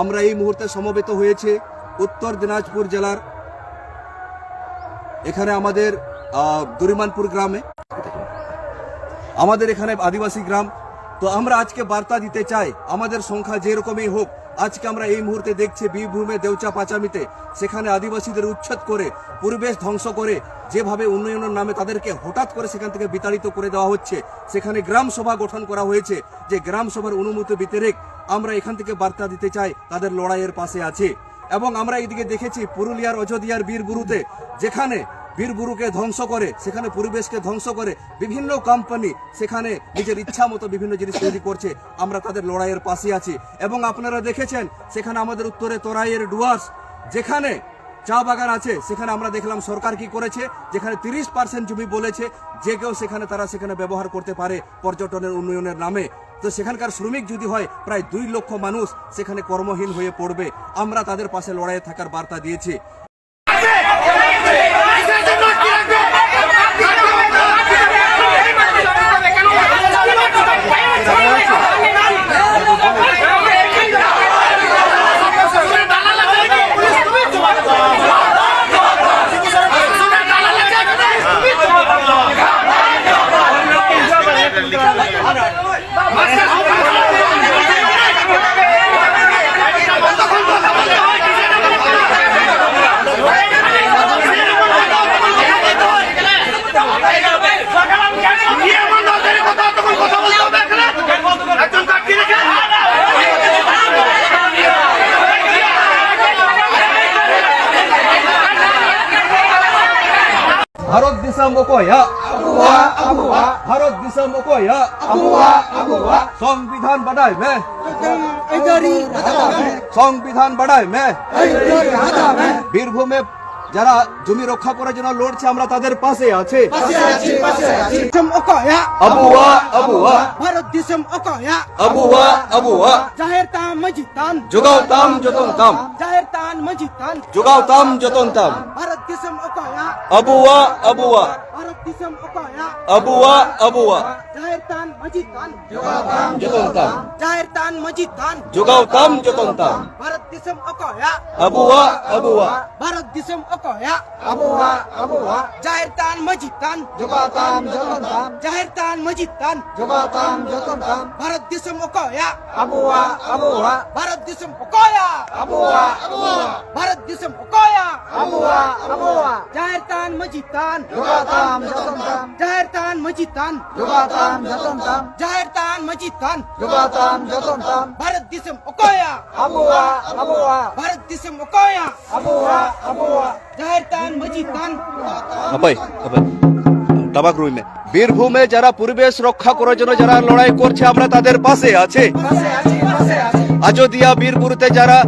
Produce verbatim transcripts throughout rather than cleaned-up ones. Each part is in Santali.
আমরা এই মুহূর্তে সমবেত হয়েছে উত্তর দিনাজপুর জেলার এখানে আমাদের, আহ, দরিমানপুর গ্রামে। আমাদের এখানে আদিবাসী গ্রাম। তো আমরা আজকে বার্তা দিতে চাই, আমাদের সংখ্যা যেরকমই হোক, আজকে আমরা এই মুহূর্তে দেখছি বীরভূমে দেউচা পাচামিতে সেখানে আদিবাসীদের উচ্ছেদ করে, পরিবেশ ধ্বংস করে, যেভাবে উন্নয়নের নামে তাদেরকে হঠাৎ করে সেখান থেকে বিতাড়িত করে দেওয়া হচ্ছে। সেখানে গ্রাম সভা গঠন করা হয়েছে, যে গ্রাম সভার অনুমতি ব্যতিরেক আমরা এখান থেকে বার্তা দিতে চাই, তাদের লড়াইয়ের পাশে আছি। এবং আমরা এইদিকে দেখেছি পুরুলিয়ার অযোধ্যার বীরবুরুতে, যেখানে বীরবুরুকে ধ্বংস করে, সেখানে পরিবেশকে ধ্বংস করে বিভিন্ন কোম্পানি সেখানে নিজের ইচ্ছা মতো বিভিন্ন জিনিস তৈরি করছে। আমরা তাদের লড়াইয়ের পাশে আছি। এবং আপনারা দেখেছেন, সেখানে আমাদের উত্তরে তরাইয়ের ডুয়ার্স, যেখানে চা বাগান আছে, সেখানে আমরা দেখলাম সরকার কি করেছে, যেখানে তিরিশ পার্সেন্ট জমি বলেছে যে কেউ সেখানে, তারা সেখানে ব্যবহার করতে পারে পর্যটনের উন্নয়নের নামে। তো সেখানকার শ্রমিক যদি হয়, প্রায় দুই লক্ষ মানুষ সেখানে কর্মহীন হয়ে পড়বে। আমরা তাদের পাশে লড়াইয়ে থাকার বার্তা দিয়েছি। ᱵᱷᱟᱨᱚᱛ ᱫᱤᱥᱚᱢ ᱚᱠᱚᱭᱟᱜ? ᱟᱵᱚᱣᱟᱜ, ᱟᱵᱚᱣᱟᱜ᱾ ᱵᱷᱟᱨᱚᱛ ᱫᱤᱥᱚᱢ ᱚᱠᱚᱭᱟᱜ? ᱟᱵᱚᱣᱟᱜ, ᱟᱵᱚᱣᱟᱜ᱾ ᱥᱚᱝᱵᱤᱫᱷᱟᱱ ᱵᱟᱰᱟᱭ ᱢᱮ᱾ ᱥᱚᱝᱵᱤᱫᱷᱟᱱ ᱟᱹᱭᱫᱟᱹᱨᱤ ᱦᱟᱛᱟᱣ ᱢᱮ᱾ ᱥᱚᱝᱵᱤᱫᱷᱟᱱ ᱵᱟᱰᱟᱭ ᱢᱮ᱾ ᱟᱹᱭᱫᱟᱹᱨᱤ ᱦᱟᱛᱟᱣ ᱢᱮ᱾ ᱵᱤᱨᱵᱷᱩᱢᱮ ᱡᱟᱨᱟ ᱡᱩᱢᱤ ᱨᱚᱠᱠᱷᱟ ᱠᱚᱨᱟᱨ ᱡᱚᱱᱱᱚ ᱞᱚᱲᱪᱷᱮ, ᱟᱢᱨᱟ ᱛᱟᱫᱮᱨ ᱯᱟᱥᱮ ᱟᱪᱷᱮ᱾ ᱯᱟᱥᱮ ᱟᱪᱷᱮ, ᱯᱟᱥᱮ ᱟᱪᱷᱮ᱾ ᱫᱤᱥᱚᱢ ᱚᱠᱚᱭᱟᱜ? ᱟᱵᱚᱣᱟᱜ, ᱟᱵᱚᱣᱟᱜ᱾ ᱵᱷᱟᱨᱚᱛ ᱫᱤᱥᱚᱢ ᱚᱠᱚᱭᱟᱜ? ᱟᱵᱚᱣᱟᱜ, ᱟᱵᱚᱣᱟᱜ᱾ ᱡᱟᱦᱮᱨ ᱛᱟᱢ, ᱢᱟᱹᱡᱷᱤ ᱛᱟᱢ᱾ ᱡᱚᱜᱟᱣ ᱛᱟᱢ, ᱡᱚᱛᱚᱱ ᱛᱟᱢ᱾ ᱡᱟᱦᱮᱨ ᱛᱟᱢ, ᱢᱟᱹᱡᱷᱤ ᱛᱟᱢ᱾ ᱡᱚᱜᱟᱣ ᱛᱟᱢ, ᱡᱚᱛᱚᱱ ᱛᱟᱢ᱾ ᱵᱷᱟᱨᱚᱛ ᱫᱤᱥᱚᱢ ᱚᱠᱚᱭᱟᱜ? ᱟᱵᱚᱣᱟᱜ, ᱟᱵᱚᱣᱟᱜ᱾ ᱵᱷᱟᱨᱚᱛ ᱫᱤᱥᱚᱢ ᱚᱠᱚᱭᱟᱜ? ᱟᱵᱚᱣᱟᱜ, ᱟᱵᱚᱣᱟᱜ᱾ ᱡᱟᱦᱮᱨ ᱛᱷᱟᱱ, ᱢᱟᱹᱡᱷᱤ ᱛᱷᱟᱱ᱾ ᱡᱚᱜᱟᱣ ᱛᱟᱢ, ᱡᱚᱛᱚᱱ ᱛᱟᱢ᱾ ᱡᱟᱦᱮᱨ ᱛᱷᱟᱱ, ᱢᱟᱹᱡᱷᱤ ᱛᱷᱟᱱ᱾ ᱡᱚᱜᱟᱣ ᱛᱟᱢ, ᱡᱚᱛᱚᱱ ᱛᱟᱢ᱾ ᱵᱷᱟᱨᱚᱛ ᱫᱤᱥᱚᱢ ᱚᱠᱚᱭᱟᱜ? ᱟᱵᱚᱣᱟᱜ, ᱟᱵᱚᱣᱟᱜ᱾ ᱵᱷᱟᱨᱚᱛ ᱫᱤᱥᱚᱢ ᱚᱠᱚᱭᱟᱜ? ᱟᱵᱚᱣᱟᱜ, ᱟᱵᱚᱣᱟᱜ᱾ ᱡᱟᱦᱮᱨ ᱛᱷᱟᱱ, ᱢᱟᱹᱡᱷᱤ ᱛᱷᱟᱱ᱾ ᱡᱚᱜᱟᱣ ᱛᱟᱢ, ᱡᱚᱛᱚᱱ ᱛᱟᱢ᱾ ᱡᱟᱦᱮᱨ ᱛᱷᱟᱱ, ᱢᱟᱹᱡᱷᱤ ᱛᱷᱟᱱ᱾ ᱡᱚᱜᱟᱣ ᱛᱟᱢ, ᱡᱚᱛᱚᱱ ᱛᱟᱢ᱾ ᱵᱷᱟᱨᱚᱛ ᱫᱤᱥᱚᱢ ᱚᱠᱚᱭᱟᱜ? ᱟᱵᱚᱣᱟᱜ, ᱟᱵᱚᱣᱟᱜ᱾ ᱵᱷᱟᱨᱚᱛ ᱫᱤᱥᱚᱢ ᱚᱠᱚᱭᱟᱜ? ᱟᱵᱚᱣᱟᱜ, ᱟᱵᱚᱣᱟᱜ᱾ ᱵᱷᱟᱨᱚᱛ ᱫᱤᱥᱚᱢ ᱚᱠᱚᱭᱟᱜ? ᱟᱵᱚᱣᱟᱜ, ᱟᱵᱚᱣᱟᱜ᱾ ᱡᱟᱦᱮᱨ ᱛᱷᱟᱱ, ᱢᱟᱹᱡᱷᱤ ᱛᱷᱟᱱ᱾ ᱡᱚᱜᱟᱣ ᱛᱟᱢ, ᱡᱚᱛᱚᱱ ᱛᱟᱢ᱾ ᱡᱟᱦᱮᱨ ᱛᱷᱟᱱ, ᱢᱟᱹᱡᱷᱤ ᱛᱷᱟᱱ᱾ ᱡᱚᱜᱟᱣ ᱛᱟᱢ, ᱡᱚᱛᱚᱱ ᱛᱟᱢ᱾ ᱡᱟᱦᱮᱨ ᱛᱷᱟᱱ, ᱢᱟᱹᱡᱷᱤ ᱛᱷᱟᱱ᱾ ᱡᱚᱜᱟᱣ ᱛᱟᱢ, ᱡᱚᱛᱚᱱ ᱛᱟᱢ᱾ ᱵᱷᱟᱨᱚᱛ ᱫᱤᱥᱚᱢ ᱚᱠᱚᱭᱟᱜ? ᱟᱵᱚᱣᱟᱜ, ᱟᱵᱚᱣᱟᱜ᱾ ᱵᱷᱟᱨᱚᱛ ᱫᱤᱥᱚᱢ ᱚᱠᱚᱭᱟᱜ? ᱟᱵᱚᱣᱟᱜ, ᱟᱵᱚᱣᱟᱜ᱾ জাহের তান, মসজিদ তান। আপাই, আপাই, টাবাক রুই মে। বীরভূমে যারা পরিবেশ রক্ষা করার জন্য যারা লড়াই করছে, আমরা তাদের পাশে আছি। পাশে আছি, পাশে আছি। আজোদিয়া বীরবুরুতে যারা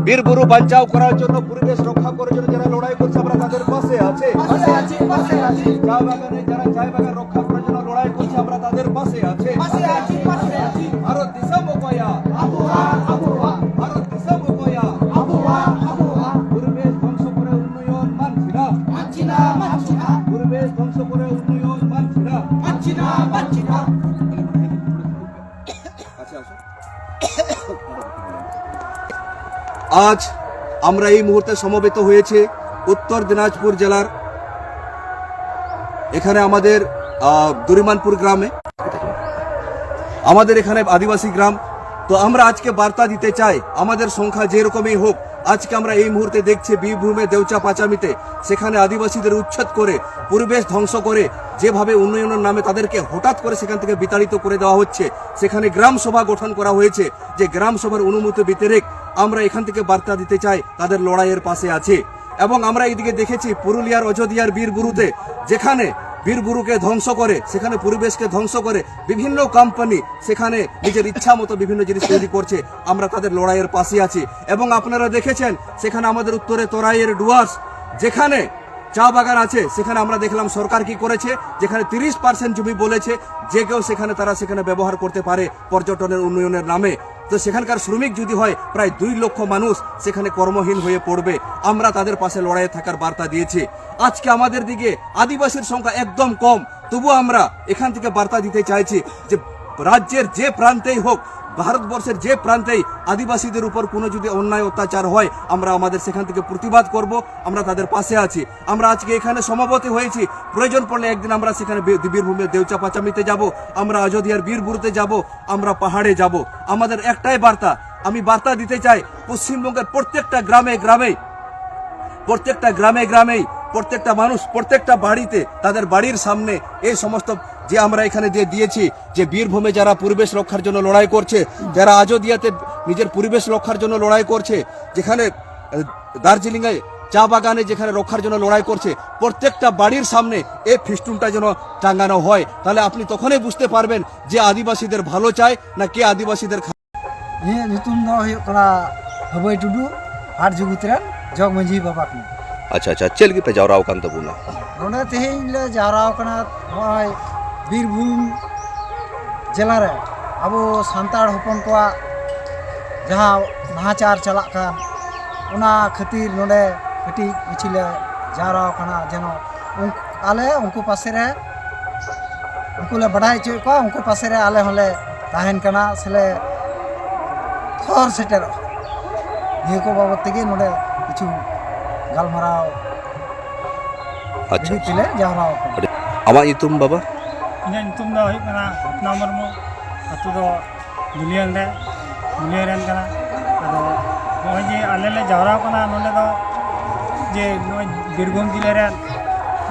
বীরবুরু বাঁচাও করার জন্য, পরিবেশ রক্ষা করার জন্য যারা লড়াই করছে, আমরা তাদের পাশে আছি। পাশে আছি, পাশে আছি। চা বাগানে যারা চা বাগান রক্ষা করার জন্য লড়াই করছে, আমরা তাদের পাশে আছি। পাশে আছি, পাশে আছি। ভারত দিশম অকয়া। আবহাওয়া, আবহাওয়া। ভারত দিশম অকয়া। আবহাওয়া, আবহাওয়া। পরিবেশ ধ্বংস করে উন্নয়ন মানছি না। মানছি না, মানছি না। পরিবেশ ধ্বংস করে উন্নয়ন মানছি না। মানছি না, মানছি না। আজ আমরা এই মুহূর্তে সমবেত হয়েছে উত্তর দিনাজপুর জেলার এখানে আমাদের, আহ, দরিমানপুর গ্রামে, আমাদের এখানে আদিবাসী গ্রাম। তো আমরা আজকে বার্তা দিতে চাই, আমাদের সংখ্যা যেরকমই হোক, আজকে আমরা এই মুহূর্তে দেখছি বীরভূমে দেউচা পাচামিতে সেখানে আদিবাসীদের উচ্ছেদ করে, পরিবেশ ধ্বংস করে, যেভাবে উন্নয়নের নামে তাদেরকে হঠাৎ করে সেখান থেকে বিতাড়িত করে দেওয়া হচ্ছে, সেখানে গ্রাম সভা গঠন করা হয়েছে। যে গ্রাম সভার অনুমতি ব্যতিরেক আমরা এখান থেকে বার্তা দিতে চাই, তাদের লড়াইয়ের পাশে আছে। এবং আমরা এইদিকে দেখেছি পুরুলিয়ার অযোধ্যার বীরবুরুতে, যেখানে বীরবুরুকে ধ্বংস করে, সেখানে পরিবেশকে ধ্বংস করে, বিভিন্ন কোম্পানি সেখানে নিজের ইচ্ছা মতো বিভিন্ন জিনিস তৈরি করছে, আমরা তাদের লড়াইয়ের পাশে আছি। এবং আপনারা দেখেছেন সেখানে আমাদের উত্তরে তরাইয়ের ডুয়ার্স, যেখানে চা বাগান আছে, সেখানে আমরা দেখলাম সরকার কি করেছে, যেখানে তিরিশ পার্সেন্ট জমি বলেছে যে কেউ সেখানে, তারা সেখানে ব্যবহার করতে পারে পর্যটনের উন্নয়নের নামে। তো সেখানকার শ্রমিক যদি হয়, প্রায় দুই লক্ষ মানুষ সেখানে কর্মহীন হয়ে পড়বে। আমরা তাদের পাশে লড়াইয়ে থাকার বার্তা দিয়েছি। আজকে আমাদের দিকে আদিবাসীর সংখ্যা একদম কম, তবুও আমরা এখান থেকে বার্তা দিতে চাইছি যে রাজ্যের যে প্রান্তেই হোক, ভারতবর্ষের যে প্রান্তেই আদিবাসীদের উপর কোনো যদি অন্যায় অত্যাচার হয়, আমরা আমাদের সেখান থেকে প্রতিবাদ করব। আমরা তাদের পাশে আছি। আমরা আজকে এখানে সমবেত হয়েছি, প্রয়োজন পড়লে একদিন আমরা সেখানে বীর- বীরভূমের দেউচা পাচামিতে যাব, আমরা অযোধ্যার বীরভূমে যাব, আমরা পাহাড়ে যাব। আমাদের একটাই বার্তা, আমি বার্তা দিতে চাই পশ্চিমবঙ্গের প্রত্যেকটা গ্রামে গ্রামে, প্রত্যেকটা গ্রামে গ্রামেই, প্রত্যেকটা মানুষ, প্রত্যেকটা বাড়িতে, তাদের বাড়ির সামনে এই সমস্ত যে আমরা এখানে যে দিয়েছি, যে বীরভূমে যারা পরিবেশ রক্ষার জন্য লড়াই করছে, যারা আযোধিয়াতে নিজের পরিবেশ রক্ষার জন্য লড়াই করছে, যেখানে আহ, দার্জিলিংয়ে চা বাগানে যেখানে রক্ষার জন্য লড়াই করছে, প্রত্যেকটা বাড়ির সামনে এই ফেস্টুনটা যেন টাঙানো হয়। তাহলে আপনি তখনই বুঝতে পারবেন যে আদিবাসীদের ভালো চায় না কে আদিবাসীদের খারাপ। ᱤᱧᱟᱹᱜ ᱧᱩᱛᱩᱢ ᱫᱚ ᱦᱩᱭᱩᱜ ᱠᱟᱱᱟ ᱦᱟᱹᱵᱟᱹᱭ ᱴᱩᱰᱩ, ᱦᱟᱴ ᱡᱩᱜᱩᱛ ᱨᱮᱱ ᱡᱚᱜᱽ ᱢᱟᱹᱡᱷᱤ ᱵᱟᱵᱟ ᱠᱟᱹᱱᱟᱹᱧ᱾ ᱟᱪᱪᱷᱟ, ᱟᱪᱪᱷᱟ, ᱪᱮᱫ ᱞᱟᱹᱜᱤᱫ ᱯᱮ ᱡᱟᱣᱨᱟ ᱟᱠᱟᱱ ᱛᱟᱵᱚᱱᱟ? ᱱᱚᱰᱮ ᱛᱮᱦᱮᱧ ᱞᱮ ᱡᱟᱣᱨᱟ ᱟᱠᱟᱱᱟ, ᱱᱚᱜᱼᱚᱭ ᱵᱤᱨᱵᱷᱩᱢ ᱡᱮᱞᱟ ᱨᱮ ᱟᱵᱚ ᱥᱟᱱᱛᱟᱲ ᱦᱚᱯᱚᱱ ᱠᱚᱣᱟᱜ ᱡᱟᱦᱟᱸ ᱱᱟᱦᱟᱪᱟᱨ ᱪᱟᱞᱟᱜ ᱠᱟᱱ, ᱚᱱᱟ ᱠᱷᱟᱹᱛᱤᱨ ᱱᱚᱰᱮ ᱠᱟᱹᱴᱤᱡ ᱢᱤᱪᱷᱤᱞ ᱞᱮ ᱡᱟᱣᱨᱟ ᱟᱠᱟᱱᱟ, ᱡᱮᱱᱚ ᱩᱱ- ᱟᱞᱮ ᱩᱱᱠᱩ ᱯᱟᱥᱮ ᱨᱮ, ᱩᱱᱠᱩ ᱞᱮ ᱵᱟᱰᱟᱭ ᱦᱚᱪᱚᱭᱮᱫ ᱠᱚᱣᱟ, ᱩᱱᱠᱩ ᱯᱟᱥᱮ ᱨᱮ ᱟᱞᱮ ᱦᱚᱸᱞᱮ ᱛᱟᱦᱮᱱ ᱠᱟᱱᱟ ᱥᱮᱞᱮ ᱥᱚᱦᱚᱨ ᱥᱮᱴᱮᱨᱚᱜᱼᱟ᱾ ᱱᱤᱭᱟᱹ ᱠᱚ ᱵᱟᱵᱚᱫ ᱛᱮᱜᱮ ᱱᱚᱰᱮ ᱠᱤᱪᱷᱩ ᱜᱟᱞᱢᱟᱨᱟᱣ ᱟᱪᱪᱷᱟ, ᱞᱟᱹᱜᱤᱫ ᱟᱪᱪᱷᱟ᱾ ᱛᱮᱞᱮ ᱡᱟᱣᱨᱟ ᱟᱠᱟᱱᱟ᱾ ᱟᱹᱰᱤ, ᱟᱢᱟᱜ ᱧᱩᱛᱩᱢ, ᱵᱟᱵᱟ? ᱤᱧᱟᱹᱜ ᱧᱩᱛᱩᱢ ᱫᱚ ᱦᱩᱭᱩᱜ ᱠᱟᱱᱟ ᱦᱚᱯᱱᱟ ᱢᱩᱨᱢᱩ᱾ ᱟᱹᱛᱩ ᱫᱚ ᱫᱩᱞᱤᱭᱟᱹ ᱨᱮ, ᱫᱩᱞᱤᱭᱟᱹ ᱨᱮᱱ ᱠᱟᱱᱟ᱾ ᱟᱫᱚ ᱱᱚᱜᱼᱚᱭ ᱡᱮ ᱟᱞᱮ ᱞᱮ ᱡᱟᱣᱨᱟ ᱠᱟᱱᱟ ᱱᱚᱰᱮ ᱫᱚ, ᱡᱮ ᱱᱚᱜᱼᱚᱭ ᱵᱤᱨᱵᱷᱩᱢ ᱡᱮᱞᱟ ᱨᱮᱱ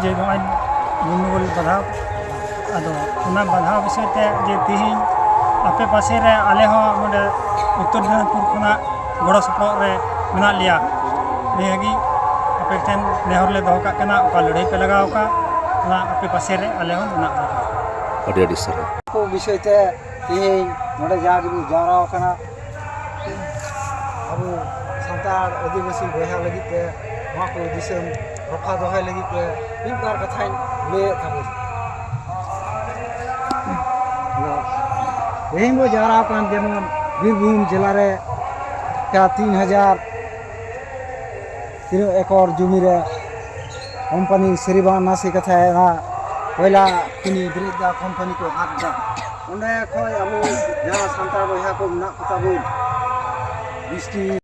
ᱡᱮ ᱱᱚᱜᱼᱚᱭ ᱜᱚᱱᱰᱳᱜᱳᱞ ᱵᱟᱫᱷᱟᱣ, ᱟᱫᱚ ᱚᱱᱟ ᱵᱟᱫᱷᱟᱣ ᱵᱤᱥᱚᱭ ᱛᱮ ᱡᱮ ᱛᱮᱦᱮᱧ ᱟᱯᱮ ᱯᱟᱥᱮ ᱨᱮ ᱟᱞᱮ ᱦᱚᱸ ᱱᱚᱰᱮ ᱩᱛᱛᱚᱨ ᱫᱤᱱᱟᱡᱽᱯᱩᱨ ᱠᱷᱚᱱᱟᱜ ᱜᱚᱲᱚ ᱥᱚᱯᱚᱦᱚᱫ ᱨᱮ ᱢᱮᱱᱟᱜ ᱞᱮᱭᱟ᱾ ᱱᱤᱭᱟᱹ ᱜᱮ ᱟᱯᱮ ᱴᱷᱮᱱ ᱱᱮᱦᱚᱨ ᱞᱮ ᱫᱚᱦᱚ ᱠᱟᱜ ᱠᱟᱱᱟ, ᱚᱠᱟ ᱞᱟᱹᱲᱦᱟᱹᱭ ᱯᱮ ᱞᱟᱜᱟᱣ ᱟᱠᱟᱫ, ᱚᱱᱟ ᱟᱯᱮ ᱯᱟᱥᱮ ᱨᱮ ᱟᱞᱮ ᱦᱚᱸ ᱢᱮᱱᱟᱜ ᱞᱮᱭᱟ᱾ ᱟᱹᱰᱤ ᱟᱹᱰᱤ ᱥᱟᱨᱦᱟᱣ᱾ ᱠᱚ ᱵᱤᱥᱚᱭ ᱛᱮ ᱛᱮᱦᱮᱧ ᱱᱚᱰᱮ ᱡᱟ ᱜᱮᱵᱚᱱ ᱡᱟᱣᱨᱟ ᱟᱠᱟᱱᱟ, ᱟᱵᱚ ᱥᱟᱱᱛᱟᱲ ᱟᱹᱫᱤᱵᱟᱹᱥᱤ ᱵᱚᱭᱦᱟ ᱞᱟᱹᱜᱤᱫ ᱛᱮ ᱱᱚᱣᱟ ᱠᱚ ᱫᱤᱥᱚᱢ ᱨᱚᱯᱷᱟ ᱫᱚᱦᱚᱭ ᱞᱟᱹᱜᱤᱫ ᱛᱮ ᱢᱤᱫ ᱵᱟᱨ ᱠᱟᱛᱷᱟᱧ ᱞᱟᱹᱭᱮᱫ ᱛᱟᱵᱚᱱᱟ᱾ ᱟᱫᱚ ᱛᱮᱦᱮᱧ ᱵᱚ ᱡᱟᱣᱨᱟ ᱟᱠᱟᱱ ᱡᱮᱢᱚᱱ ᱵᱤᱨᱵᱷᱩᱢ ᱡᱮᱞᱟ ᱨᱮ ᱠᱟ ᱛᱤᱱ ᱦᱟᱡᱟᱨ ᱛᱤᱱᱟᱹᱜ ᱮᱠᱚᱨ ᱡᱩᱢᱤ ᱨᱮ ᱠᱳᱢᱯᱟᱱᱤ ᱥᱟᱹᱨᱤ ᱵᱟᱝ ᱱᱟᱥᱮ ᱠᱟᱛᱷᱟ ᱮᱱᱟ, ᱠᱚᱭᱞᱟ ᱠᱷᱤᱱᱤ ᱵᱮᱨᱮᱫ ᱫᱟ, ᱠᱳᱢᱯᱟᱱᱤ ᱠᱚ ᱦᱟᱛ ᱫᱟ᱾ ᱚᱸᱰᱮ ᱠᱷᱚᱱ ᱟᱵᱚ ᱡᱟᱦᱟᱸ ᱥᱟᱱᱛᱟᱲ ᱵᱚᱭᱦᱟ ᱠᱚ ᱢᱮᱱᱟᱜ ᱠᱚ ᱛᱟᱵᱚᱱ ᱵᱤᱥᱴᱤ